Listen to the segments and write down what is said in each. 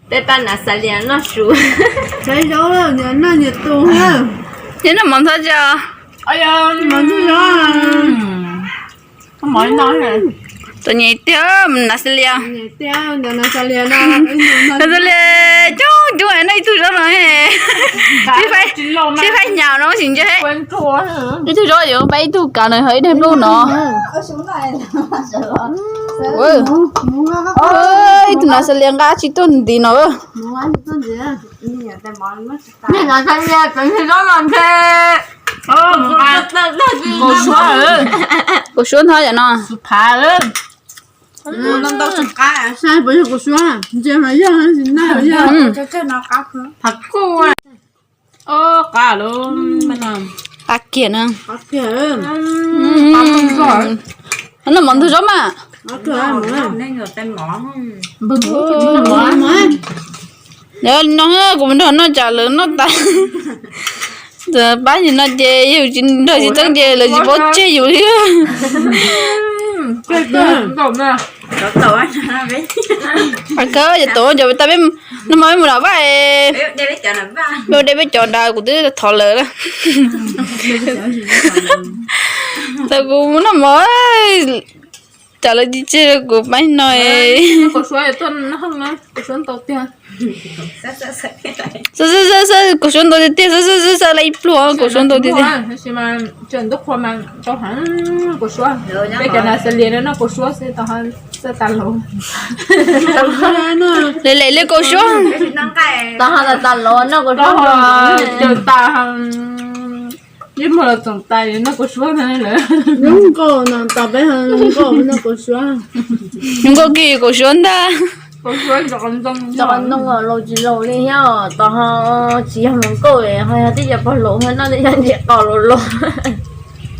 Peb pab Nas Xas Lias noj su. Noj mov ntxhov tso. Txom nyem tiag Nas Xas Lias. Nas Xas Lias coob coob noj ib tug zaub no. Sib faib nyas no tsis ntse. Ib tug zaub yuav pab ib tug kav no ho ib daig nplooj no. Ib tug Nas Xas Lias nqa tsis tuaj ntiv no. Kaus suab ntho yom no. Kaus suab. Qab kiag na. Noj mov ntug zaub mas. Nyob li no kuv mus nrog noj tsam lawv noj tas. Pab yus no ces yus tsis nrog tsis txeeb ces lawv tsis paub tseg yus li. Kawg yog tau cov tas peb noj mov peb mus nram vaj. Peb ua dej peb cov dav kuv twb thov lawv na. Tau kuv mus noj mov tsam lawv tsis tseg kuv pab no. Kaus suab ntau tiag tiag, xwb xwb xwb xwb la ib pluag kaus suab ntau tiag tiag. Lem lem li kaus suab. Ib muag los txoom tais noj kaus suab ntag lawm. Zoo nkauj no tas peb ho zoo nkauj noj kaus suab. Zoo nkauj kiag kaus suab ntag. Ntoo laus tsis laus li thiab, tos ho tsis yog hluas nkauj ho yog tib co pog laus ho noj tej yog ntsis qos laus laus.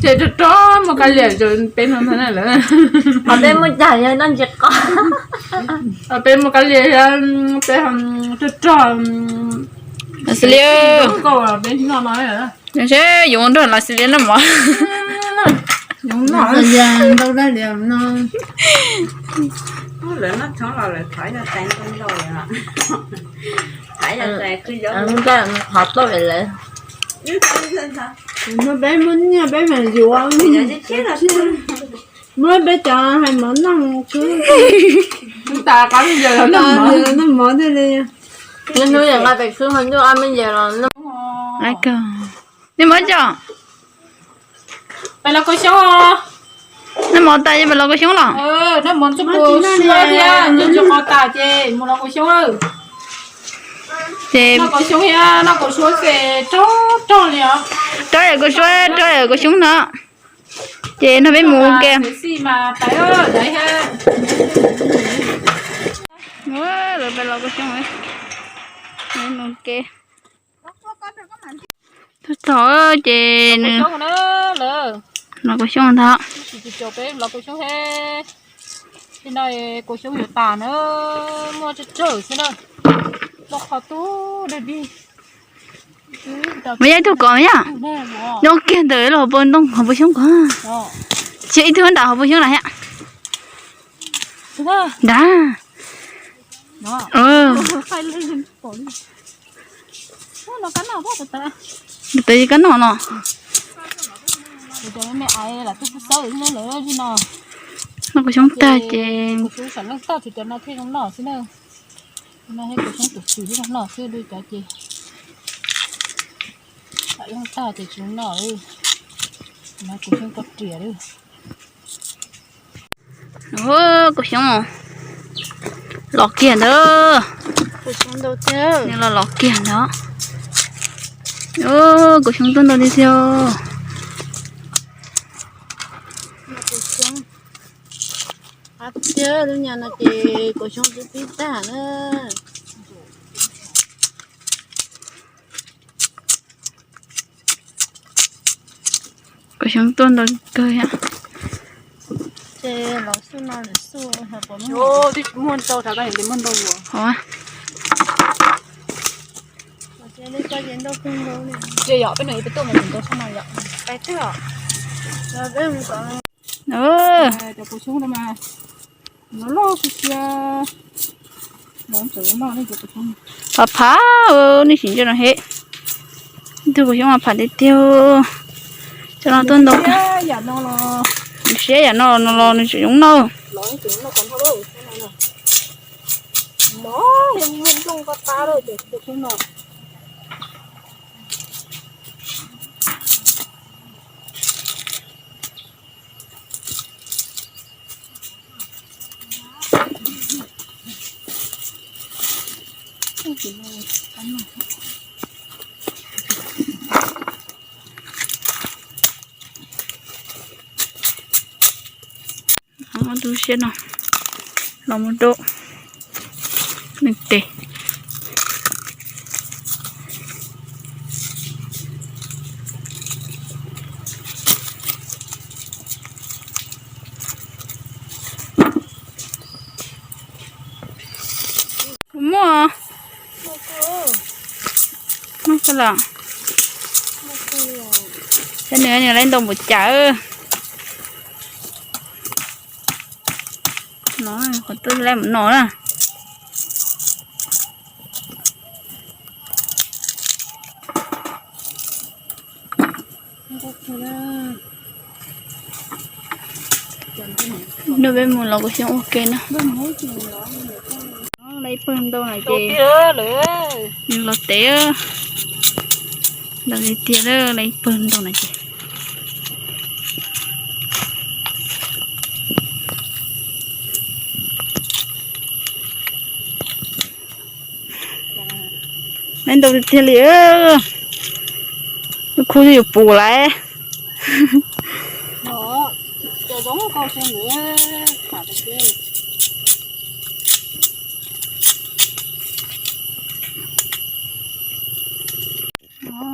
Ces rog rog mus kav liam peb no ntag lawm. Ho peb muaj cag yog noj ntsis qos. Peb mus kav liam peb rog rog. Xws li nkauj peb noj no. Seb yuav nrog Las Xis Lias noj mov. Ntau dab lias no. Qhov tau lawm. Peb muab nyiaj peb mam yuav. Muab peb cov hais mov noj xwb. Tas qab me ntsis los noj mov thiaj li. Hnub hnub nqa pem xwb ho ntuj ob me ntsis los noj. Nej mov coj. Pais los kaus xyoob. Nej mov tas ces pais los kaus xyoob los. Noj mov ntxuag pus suab thiab nco ntsis qos tas ces mus los kaus xyoob lawm. Ces noj kaus xyoob thiab noj kaus suab ces rog rog li os. Rog yam kaus suab, rog yam kaus xyoob no. Ces nrog peb mus ua ke. Lawv pais los kaus xyoob, mus ua ke. Txog txog ces nws los kaus xyoob ntag. Li no kaus xyoob yuav tas na, muaj tsawg tsawg xwb na. Loj qhov tub dawb dig. Mas yog ib tug kov yom. Nyob kiag ntawm los hauv paus ntoo hauv paus xyoob ko. Tsis yog ib tug nram hauv paus xyoob na thiab. Nrad. Tus kab noj no. Noj kaus xyoob tag ces. Kaus xyoob los kiag ntawd. Nws los los kiag ntawd. Kaus xyoob tuaj ntau tiag tiag. Lub nyam no ces kaus xyoob twb pib tag na. Kaus xyoob tuaj ntau kawg thiab. Ces los xub no lawm xub, twb tsis muaj ntau, rau koj niam tias muaj ntau yuav. Ces yog peb no peb tuaj mas tsis ntau sab no yom. Pais twg os? Cov kaus xyoob no mas loj loj xwb xwb. Phav phav, nej sim nco no he. Ib tug kaus xyoob mas phav tiag tiag. Cov no tuaj ntau. Nws siab yam no no los nws tseem zoo noj. Ob tug siab no los mus dua nws tes. Muaj, muaj kawg los. Cov nws nws laiv ntau npaum cas. No, qhov twb laiv mus no na. Nrog peb mus los kuv xyoob ua ke na. Laiv ib pawg ntau na ces nws los tev. Ntau tiag tiag, laiv ib pawg ntau na ces. Laiv ntau tiag tiag li. Lub khub twb yuav puv lawm.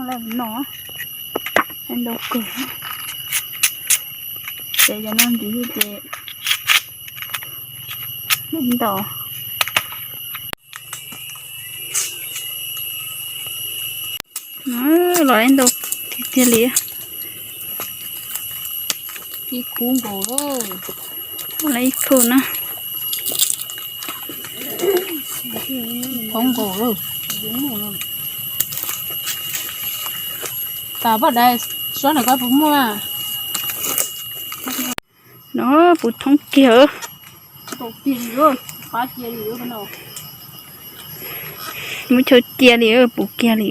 Laiv ntau kawg. Ces cov no ntxiv ces laiv ntau. Los laiv ntau tiag tiag li. Ib khub nkaus lawm. Laiv ib khub na. Thoob nkaus lawm. Tas poj dais, suab ntawm koj puas muaj? No puv thoob kiag. Muab chaw cia li, puv kiag li.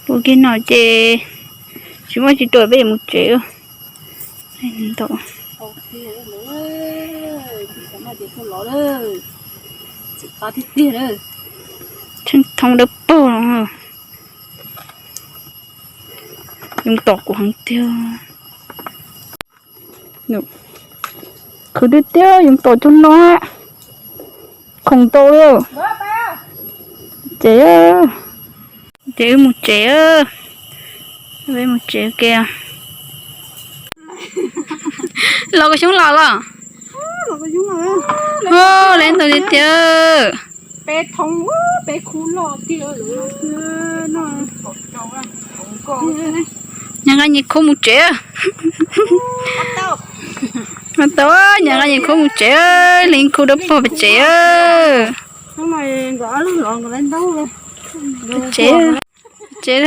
Puv kiag no ces tsis muaj tsis tuaj peb yuav mus tsev. Ntau. Tsheej thoob dawb paug no. Yoov tom kuv heev tiag. Khwv tiag tiag, yoov tom cov no. Khoom tau lawm. Tsev, ces wb mus tsev. Peb mus tsev ke. Los kuv xyoob los los. Laiv ntau tiag tiag. Peb thoob, peb khub loj tiag. Nyias nqa nyias khub mus tsev. Tau, nyias nqa nyias khub mus tsev, li khub dawb paug pem tsev. Tsev, tsev.